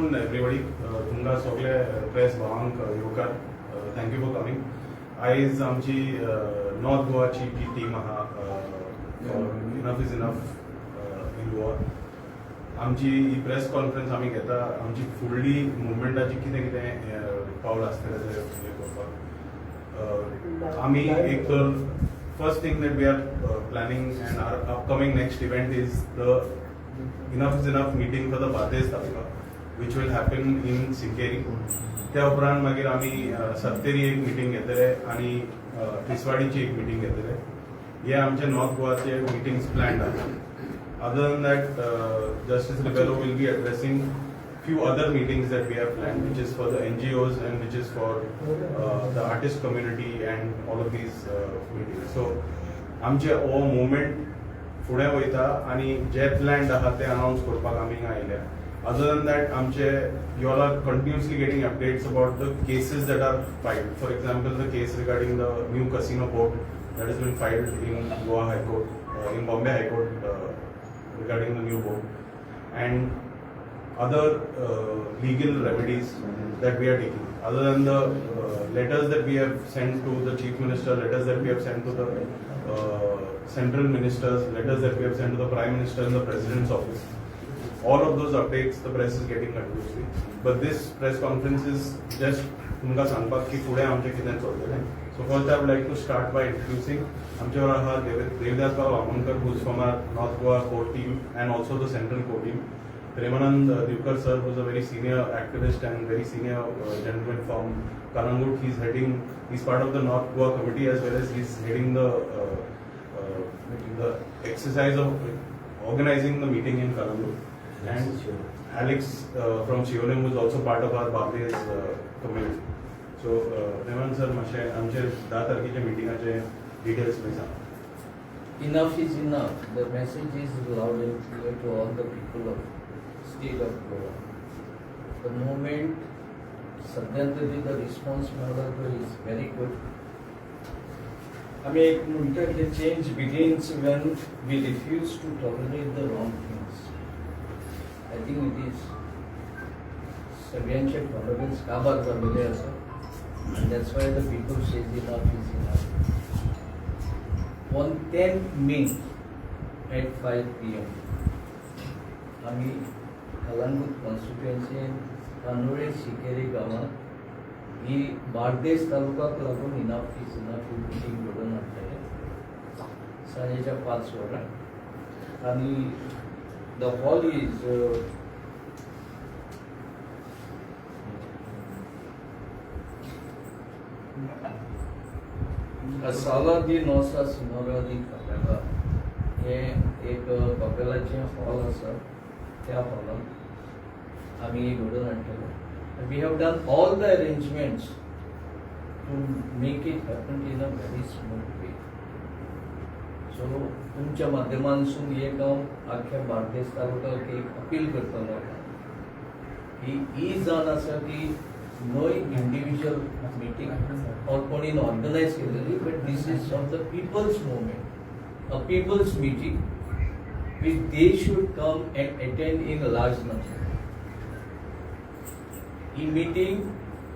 Afternoon everybody. तुमकां सगळे press भावांक येवकार. Thank you for coming. आयज आमची नॉर्थ गोवाची जी टीम आहा, Enough is Enough in Goa, आमची ही प्रेस कॉन्फरन्स आमी घेता आमची फुडली मुवमेंटाची कितें कितें पावल आसतलें तें हें करपाक. आमी एक तर first thing that we are planning and our upcoming next event is the Enough is Enough meeting for the Bardez taluka, which will happen in Sinquerim. त्या उपरांत मागीर आमी सत्तरी एक मिटींग घेतले आनी तिसवाडीची एक मिटींग घेतले. हे आमचे नॉर्थ गोवाचे मिटींग्स प्लॅन्ड आसा. Other than that, Justice Rebello will be addressing few other meetings that we have planned, which is for the NGOs and which is for the artist community and all of these meetings. So, आमचे हो movement फुडें वयता आनी जे planned आहा ते अनावन्स करपाक आमी हिंगा आयल्या. अदर दॅन that, आमचे you all are continuously getting updates about the cases that are filed. For example, the case regarding the new casino boat that has been filed in Goa High Court, in Bombay High Court, regarding the new boat and other legal remedies that we are taking. Other than the letters that we have sent to the Chief Minister, letters that we have sent to the central ministers, letters that we have sent to the Prime Minister and the President's office. All of those updates the press is getting continuously. But this press conference is just तुमकां सांगपाक की फुडें आमचें कितें चलतलें. So first I would like to start by introducing आमचे बरोबर आहा देवदास बाब Amonkar, who is from our North Goa core team and also the central core team. Premanand Divkar sir, who is a very senior activist and very senior gentleman from Calangute. He's part of the North Goa committee as well as he's heading the exercise of organizing the meeting in Calangute. And Alex from Siolim, who is also part of our Bardez community. So, Premanand sir, मातशें आमचे 10 तारखेच्या मिटिंगाचे details मागीर सांग. Enough is enough. The message is loud and clear to all the people of state of Goa. The movement, सध्या तरी the response मेळ्ळा तो is very good. आमी एक म्हणटा की change begins when we refuse to tolerate the wrong things. I think it is सगळ्यांचे tolerance काबार जाल्लेले आसा and that's why the people says enough is enough. On 10 May at 5 p.m. आमी कलंगूट कॉन्स्टिट्युएन्सीन कांदोळे सिकेरी गांवांत ही बार्देस तालुकाक लागून enough is enough he meeting घडोवन हाडटले सांजेच्या 5 वरां आनी the hall is Sala de Nossa Senhora de Capela हें एक कपेलाचें हॉल आसा. त्या हॉलांत आमी घडोवन हाडटले. We have done all the arrangements to make it happen in a very smooth way. So तुमच्या माध्यमांसून एक हांव आख्ख्या बार्देस तालुक्याक एक अपील करतलो की ही जाण आसा की न्हय इंडिविज्युअल मिटींग ऑर कोणीन ऑर्गनायज केलेली, but this is of the people's movement, a people's meeting which they should come and attend in large number. He meeting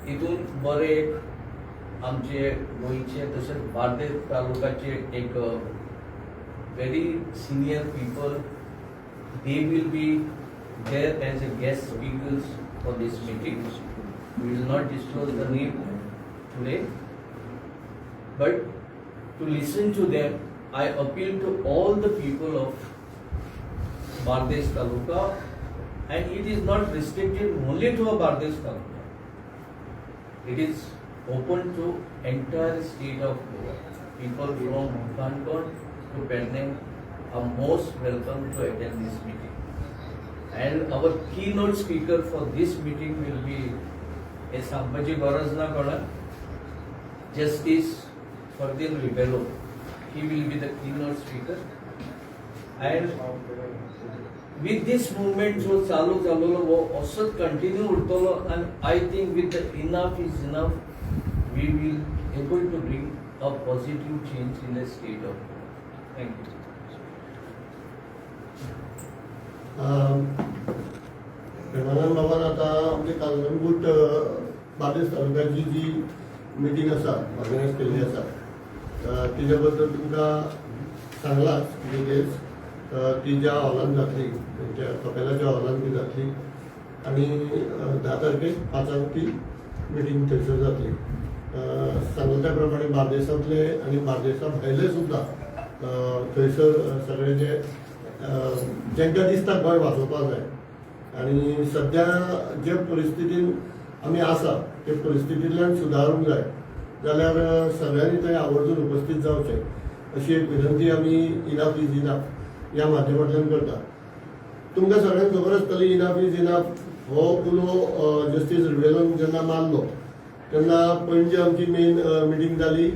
हितून बरें एक आमचे गोंयचे तशेंच बार्देस तालुकाचे एक very senior people, they will be there as a guest speakers for this meeting. We will not disclose the name today, but to listen to them, I appeal to all the people of Bardez Taluka, and it is not restricted only to a Bardez Taluka. It is open to entire state of Goa. People from Canacona to Pernem are most welcome to attend this meeting. And our keynote speaker for this meeting will be a सांगपाची गरज ना कोणाक, Justice Ferdin Rebello. He will be the keynote speaker. And with this movement जो चालू जालोलो हो असोच continue उरतलो and I think with the enough is enough, we will able to bring a positive change in the state of. Thank you. Premanand बाबान आतां आमचे कलंगूट बार्देस तालुक्याची जी meeting आसा, ऑर्गनायज केल्ली आसा, तिच्या बद्दल तुमकां सांगलाच डिटेल्स. ती ज्या हॉलान जातली, तेंच्या कपेलाच्या हॉलान ती जातली आनी 10 तारखेक 5 क ती मिटींग थंयसर जातली. सांगला त्या प्रमाणे बार्देसांतले आनी बार्देसा भायले सुद्दां थंयसर सगळे जे जेंकां दिसता गोंय वाचोवपाक जाय आनी सद्या जे परिस्थितीन आमी आसा ते परिस्थितींतल्यान सुदारूंक जाय जाल्यार सगळ्यांनी थंय आवर्जून उपस्थित जावचें अशी एक विनंती आमी इनाफ is enough ह्या माध्यमांतल्यान करता. तुमकां सगळ्यांक खबर आसतली, इनाफ is enough हो उलो जस्टीस रिबेलोन जेन्ना मारलो तेन्ना पणजे आमची मेन मिटींग जाली.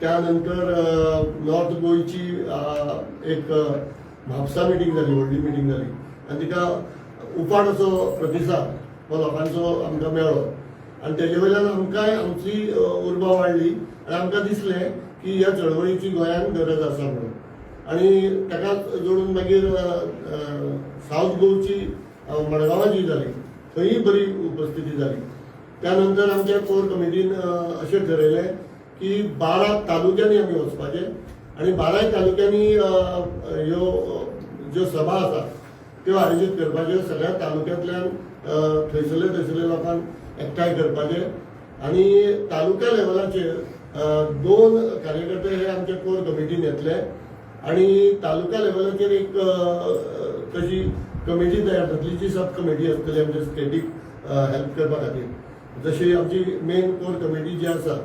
त्या नंतर नॉर्थ गोंयची एक म्हापसा मिटींग जाली, व्हडली मिटींग जाली आनी तिका उपाट असो प्रतिसाद हो लोकांचो आमकां मेळ्ळो आनी तेजे वयल्यान आमकांय आमची उर्बा वाडली आनी आमकां दिसलें की ह्या चळवळीची गोंयांत गरज आसा म्हणून. आनी ताकाच जोडून मागीर सावथ गोवची मडगांवां जी जाली थंयय बरी उपस्थिती जाली. त्यानंतर आमच्या कोर कमिटीन अशें ठरयलें की 12 तालुक्यांनी आमी वचपाचें आनी बाराय तालुक्यांनी ह्यो ज्यो सभा आसा त्यो आयोजीत करपाच्यो. सगळ्या तालुक्यांतल्यान थंयसरले थंयसरले लोकांक एकठांय करपाचे आनी तालुक्या लेवलाचेर दोन कार्यकर्ते हे आमच्या कोर कमिटीन येतले आनी तालुका लेवलाचेर एक तशी कमिटी तयार जातली, जी सब कमिटी आसतली आमच्या स्टेटीक हेल्प करपा खातीर. जशी आमची मेन कोर कमिटी जी आसा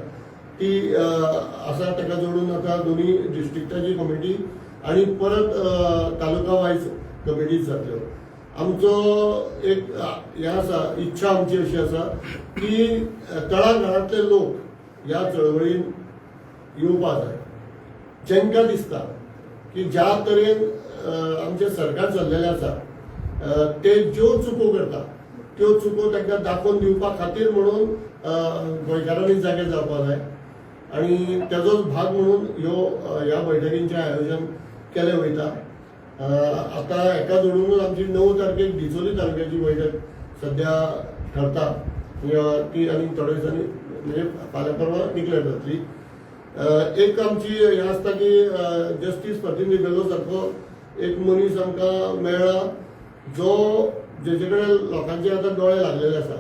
ती आसा, ताका जोडून आतां दोनूय डिस्ट्रिक्टाची कमिटी आनी परत तालुका वायज कमिटीज जातल्यो. आमचो एक हें आसा, इच्छा आमची अशी आसा की तळागाळांतले लोक ह्या चळवळीन येवपा जाय. जेंकां दिसता की ज्या तरेन आमचें सरकार चल्लेलें आसा, ते ज्यो चुको करता त्यो चुको तांकां दाखोवन दिवपा खातीर म्हणून गोंयकारांनी जागे जावपा जाय आनी तेजोच भाग म्हणून ह्यो ह्या बैठकींचें आयोजन केलें वयता. आतां हेका जोडूनच आमची 9 तारखेक डिचोली तालुक्याची बैठक सद्या ठरता. म्हणजे ती आनी थोड्या दिसांनी, म्हणजे फाल्यां परवां डिक्लेर जातली. एक आमची हें आसता की जस्टीस फर्दिन रिबेलो सारको एक मनीस आमकां मेळ्ळा जो जेचे कडेन लोकांचे आतां दोळे लागलेले आसा.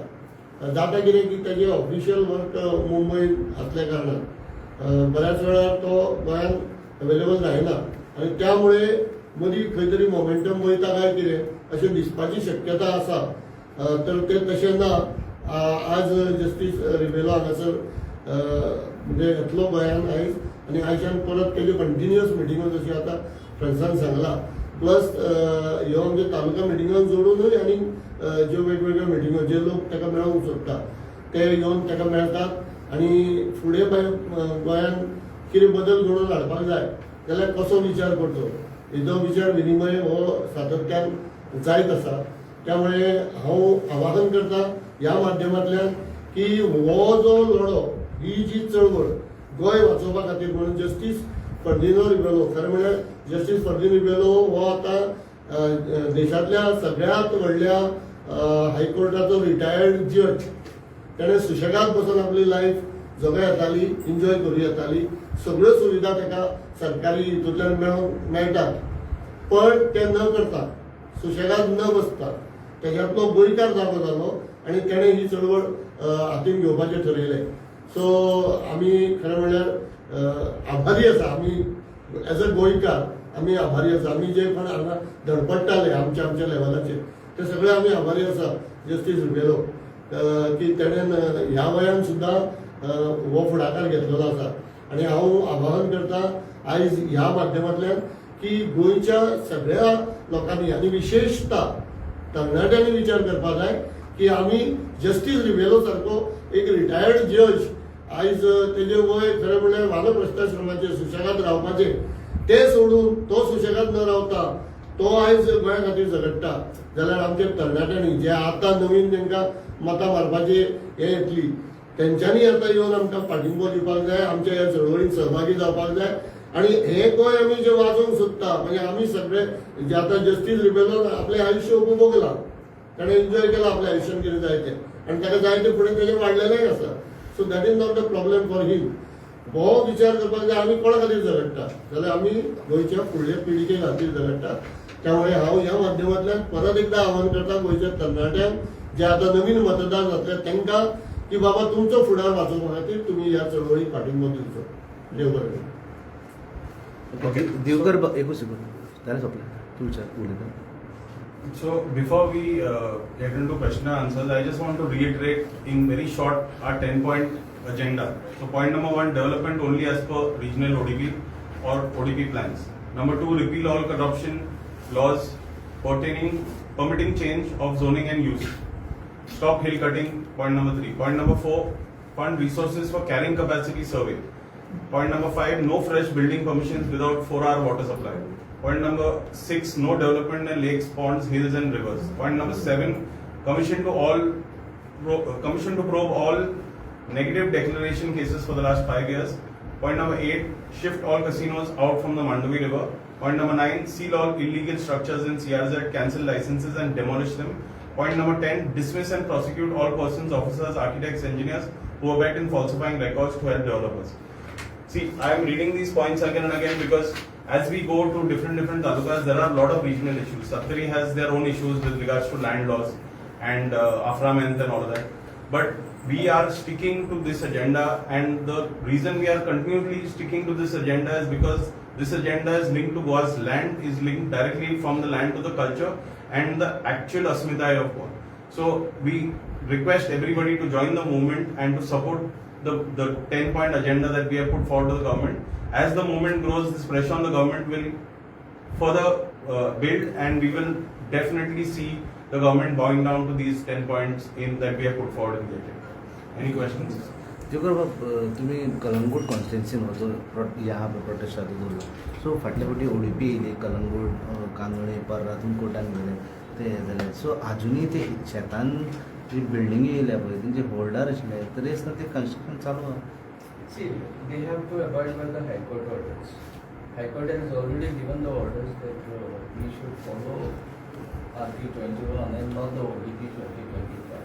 जाता कितें की तेजे ऑफिशियल वर्क मुंबय आसल्या कारणान बऱ्याच वेळार तो गोंयांत अवेलेबल जायना आनी त्यामुळे मदीं खंय तरी मोमेंटम वयता काय कितें अशें दिसपाची शक्यता आसा. तर तें तशें ना. आज जस्टीस रिबेलो हांगासर म्हणजे येतलो गोंयान आयज आनी आयच्यान परत तेज्यो कंटिन्युअस मिटिंगो, जश्यो आतां फ्रेंड्सान सांगला, प्लस ह्यो आमच्या तालुका मिटिंगांक जोडूनय आनी ज्यो वेगवेगळ्यो मिटिंगो, जे लोक ताका मेळोंक सोदता ते येवन ताका मेळटात आनी फुडें गोंयांत कितें बदल घडोवन हाडपाक जाय जाल्यार कसो विचार करचो हेजो विचार विनिमय हो सातत्यान जायत आसा. त्यामुळे हांव आवाहन करता ह्या माध्यमांतल्यान की हो जो लढो, ही जी चळवळ गोंय वाचोवपा खातीर म्हणून जस्टीस फर्दिनो रिबेलो, खरें म्हणल्यार जस्टीस फर्दिन रिबेलो हो आतां देशांतल्या सगळ्यात व्हडल्या हायकोर्टाचो रिटायर्ड जज. ताणें सुशेगाद बसून आपली लायफ जगो येताली, एन्जॉय करूं येताली. सगळ्यो सुविधा ताका सरकारी हितूंतल्यान मेळोंक मेळटात, पण ते न करता, सुशेगाद न बसता तेज्यांतलो गोंयकार जागो जालो आनी तेणें ही चळवळ हातीन घेवपाचें ठरयलें. सो आमी खरें म्हणल्यार आभारी आसा. आमी एज अ गोंयकार आमी आभारी आसा. आमी जे कोण हांगा धडपडटाले आमच्या आमच्या लेवलाचेर ते सगळे आमी आभारी आसा जस्टीस रिबेलो की तेणेन ह्या वयान सुद्दां हो फुडाकार घेतलेलो आसा. आनी हांव आवाहन करता आयज ह्या माध्यमांतल्यान की गोंयच्या सगळ्या लोकांनी आनी विशेशता तरणाट्यांनी विचार करपाक जाय की आमी जस्टीस रिबेलो सारको एक रिटायर्ड जज, आयज तेजें वय खरें म्हणल्यार वानप्रस्थाश्रमाचेर सुशेगाद रावपाचें, तें सोडून तो सुशेगाद न रावता तो आयज गोंया खातीर झगडटा जाल्यार आमच्या तरणाट्यांनी जे आतां नवीन तांकां मतां मारपाची हें येतली तेंच्यांनी आतां येवन आमकां पाठिंबो दिवपाक जाय, आमच्या ह्या चळवळींत सहभागी जावपाक जाय. आनी हें गोंय आमी जें वाजोवंक सोदता, म्हणजे आमी सगळे जे आतां जस्टीस रिबेलोन आपलें आयुश्य उपभोगलां, ताणें एन्जॉय केलां आपल्या आयुश्यान कितें जाय तें. आनी ताका जाय ते फुडें तेजें वाडलेलेंय आसा. So that is not the problem for him. हो विचार करपाक जाय, आमी कोणा खातीर झगडटा जाल्यार आमी गोंयच्या फुडल्या पिळगे खातीर झगडटा. त्यामुळे हांव ह्या माध्यमांतल्यान परत एकदा आवाहन करता गोंयच्या तरणाट्यांक, जे आतां नवीन मतदार जातले तांकां, की बाबा तुमचो फुडार वाचोवपा खातीर तुमी ह्या चळवळीक पाठिंबो दिवचो. देव बरें करूं. Okay. Divkar, एकूच सेकंद, जालें, सोंपलें, तूं विचार उलयता. So before we get into question and answers, I just want to reiterate in very short our 10 point agenda. So point number one, development only as per regional ODP or ODP plans. Number two, repeal all corruption laws pertaining permitting change of zoning and use. Stop hill cutting, point number three. Point number four, fund resources for carrying capacity survey. Point number five, no fresh building permissions without 4-hour water supply. Point number six, no development in lakes, ponds, hills and rivers. Point number seven, commission to probe all negative declaration cases for the last 5 years. Point number eight, shift all casinos out from the Mandovi River. Point number nine, seal all illegal structures in CRZ, cancel licenses and demolish them. Point number 10, dismiss and prosecute all persons, officers, architects, engineers who abet in falsifying records to help developers. See, I am reading these points again and again because as we go to different different talukas, there are a lot of regional issues. Sattari has their own issues with regards to land laws and Aframent and all of that. But we are sticking to this agenda, and the reason we are continually sticking to this agenda is because this agenda is linked to Goa's land, is linked directly from the land to the culture and the actual asmitai of Goa. So we request everybody to join the movement and to support the 10 point agenda that we have put forward to the government. As the movement grows, this pressure on the government will further build, and we will definitely see the government bowing down to these 10 points in that we have put forward in the agenda. Any questions? Divkar बाब, तुमी कलंगूट कॉन्स्टिट्युन्सीन हो जो ह्या प्रोटेस्टाचो दवरला, so फाटल्या फावटी ODP येयली, कलंगूट, कांदोळे, पर्रा तुमी कोर्टान गेले, ते हें जालें. सो आजुनूय ते शेतान जी बिल्डिंगी येयल्या पळय, तेंचे होल्डर आशिल्ले, तरी आसतना ते कन्स्ट्रक्शन चालू आहा. See, they have to abide by the High Court orders. High Court has already given the orders that we should follow RP 21 and not the ODP 2025.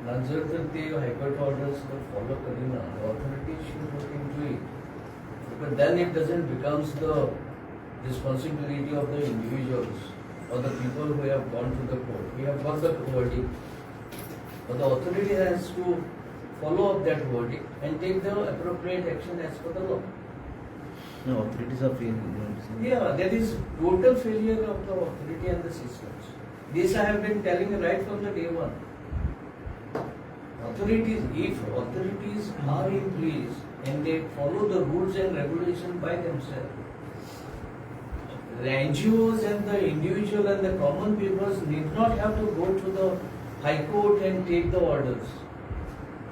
ना जर तर ते हायकोर्ट ऑर्डर्स फॉलो करिना, the authorities should look into it. But then it doesn't becomes the responsibility of the individuals or the people who have gone to the court. We have got the verdict. But the authority has to follow up that verdict and take the appropriate action as per the law. No, authorities are failing. Yeah, there is total failure of the authority and the systems. This I have been telling right from the day one. Authorities, if authorities are in place and they follow the rules and regulation by themselves, the NGOs and the individual and the common peoples need not have to go to the High Court and take the orders.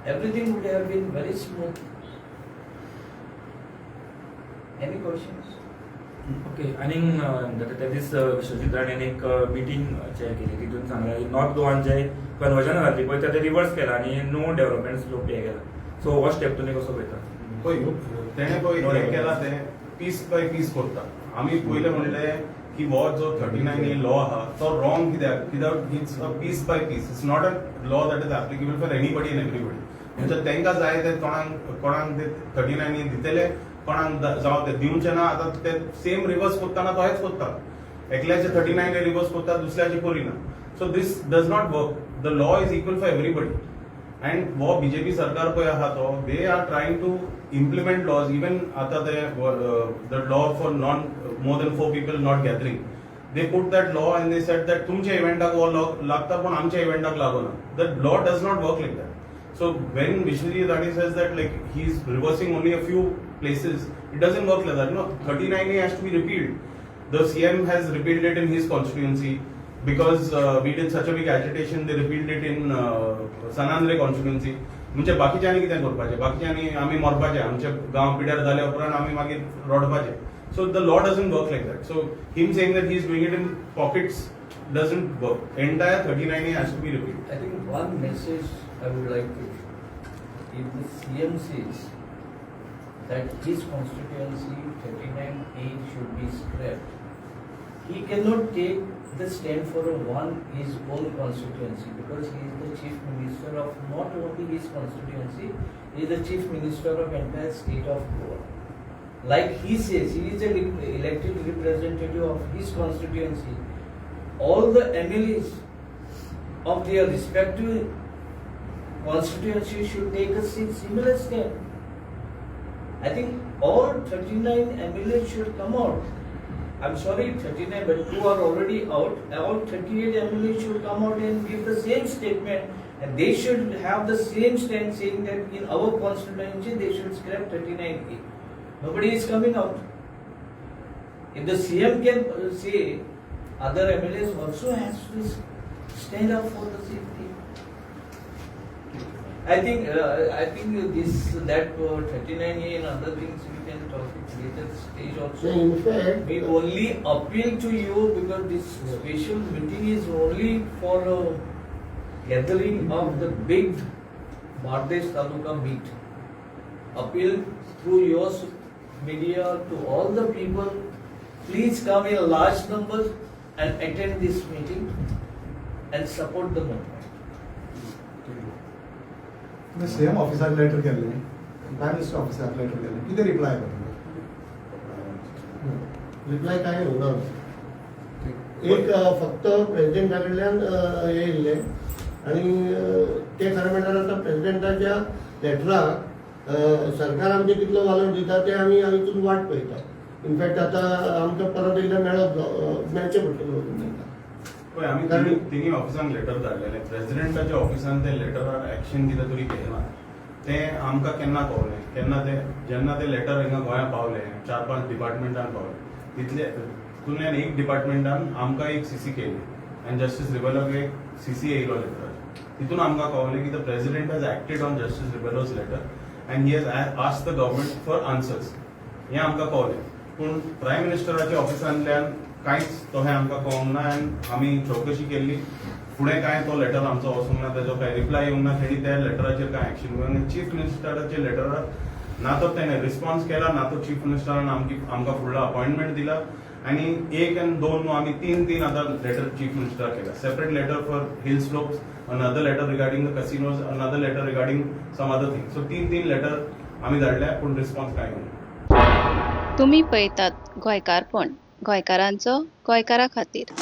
Everything would have been very smooth. Any questions? Okay, आनीक त्या दीस विश्वजीत राणेन एक meeting chair केली, तितून सांगलें, north गोवान जे conversion जातली पळय, ते रिवर्स केला आनी नो डेव्हलपमेंट स्लोप हे केला. सो हो स्टेप तुमी कसो पळयता? पळय, तेणें पळय हें केलां, तें पीस बाय पीस करता. आमी पयलें म्हणलें की हो जो 39A law आहा तो रॉंग. कित्याक? कित्याक it's a piece by piece, it's not a law that is applicable for anybody and everybody. म्हणजे तांकां जाय ते कोणाक कोणाक ते 39A दितले, कोणाक जावं ते दिवचे ना. आतां ते सेम रिवर्स करतना तोहेच करता, एकल्याचे 39A reverse करता, दुसऱ्याचे करिना. So this does not work. The law is equal for everybody. And हो बीजेपी सरकार पळय आहा तो, they are trying to implement laws. Even आतां ते the law for non more than four people not gathering, they put that law and they said that तुमच्या इव्हेंटाक हो law लागता पण आमच्या इव्हेंटाक लागना. The law does not work like that. So when Vishwajit Rane says that like he is reversing only a few places, it doesn't work like that. No, 39A has to be repealed. The CM has repealed it in his constituency because we did such a big agitation. They repealed it in San Andre constituency. म्हणजे बाकीच्यांनी कितें करपाचें? बाकीच्यांनी आमी मरपाचें, आमचे गांव पिड्यार जाल्या उपरांत आमी मागीर रडपाचें. So the law doesn't work like that. So him saying that he is doing it in pockets doesn't work. Entire 39A has to be repealed. I think one message I would like to give. If the CM says that his constituency 39A should be scrapped, he cannot take the stand for one his own constituency, because he is the chief minister of not only his constituency, he is the chief minister of entire state of Goa. Like he says, he is a elected representative of his constituency. All the MLAs of their respective constituency should take a similar stand. I think all 39 MLAs should come out. I'm sorry, 39, but two are already out. All 38 MLAs should come out and give the same statement, and they should have the same stand saying that in our constituency they should scrap 39A. Nobody is coming out. If the CM can say, other MLAs also has to stand up for the same thing. I think this that 39A and other things we can talk it later stage also. In fact We only appeal to you because this special meeting is only for a gathering of the big Bardez Taluka meet. Appeal through your media to all the people, please come in large numbers and attend this meeting and support the movement. तुमी CM ऑफिसाक letter केल्लें, prime minister ऑफिसाक letter केल्लें, कितें reply आयलो तुमकां? Reply कांय येवना. एक फक्त प्रेसिडेंटा कडल्यान हें येयल्लें आनी तें खरें म्हणल्यार आतां प्रेसिडेंटाच्या लेटराक सरकार आमचें कितलो वालोर दिता तें आमी हितून वाट पळयता. इनफॅक्ट आतां आमकां परत एकदां मेळप मेळचें पडटलें वचून तांकां. पळय, आमी तिनी ऑफिसांक लेटर धाडलेले. प्रेसिडेंटाच्या ऑफिसान ते लेटरार एक्शन कितें तरी घेयना तें आमकां केन्ना पावलें, केन्ना ते, जेन्ना ते लेटर हिंगा गोंया पावले, चार पांच डिपार्टमेंटान पावले, तितले तितूंतल्यान एक डिपार्टमेंटान आमकां एक सीसी केली आनी जस्टीस रिबेलोक एक सीसी येयलो लेटराचेर. तितून आमकां कळलें की the President has acted on Justice Rebello's letter and he has asked the government for answers. हें आमकां कळलें, पूण प्रायम मिनिस्टराच्या ऑफिसांतल्यान कांयच तशें आमकां कळोंक ना. आनी आमी चवकशी केल्ली, फुडें कांय तो लेटर आमचो वचूंक ना, तेजो कांय रिप्लाय येवंक ना. तेणी त्या लेटराचेर कांय एक्शन घेवंक ना. चीफ मिनिस्टराच्या लेटरार ना तर तेणें रिस्पॉन्स केला, ना तो चीफ मिनिस्टरान आमकी आमकां फुडलो अपॉयंटमेंट दिला. आनी एक आनी दोन न्हू, आमी तीन तीन आतां लेटर चीफ मिनिस्टराक केला. Separate letter for hill slopes, another letter regarding the casinos, another letter regarding some other thing. So तीन तीन लेटर आमी धाडल्या, पूण रिस्पॉन्स कांय येवंक ना. तुमी पळयतात गोंयकारपण, गोंयकारांचो गोंयकारा खातीर.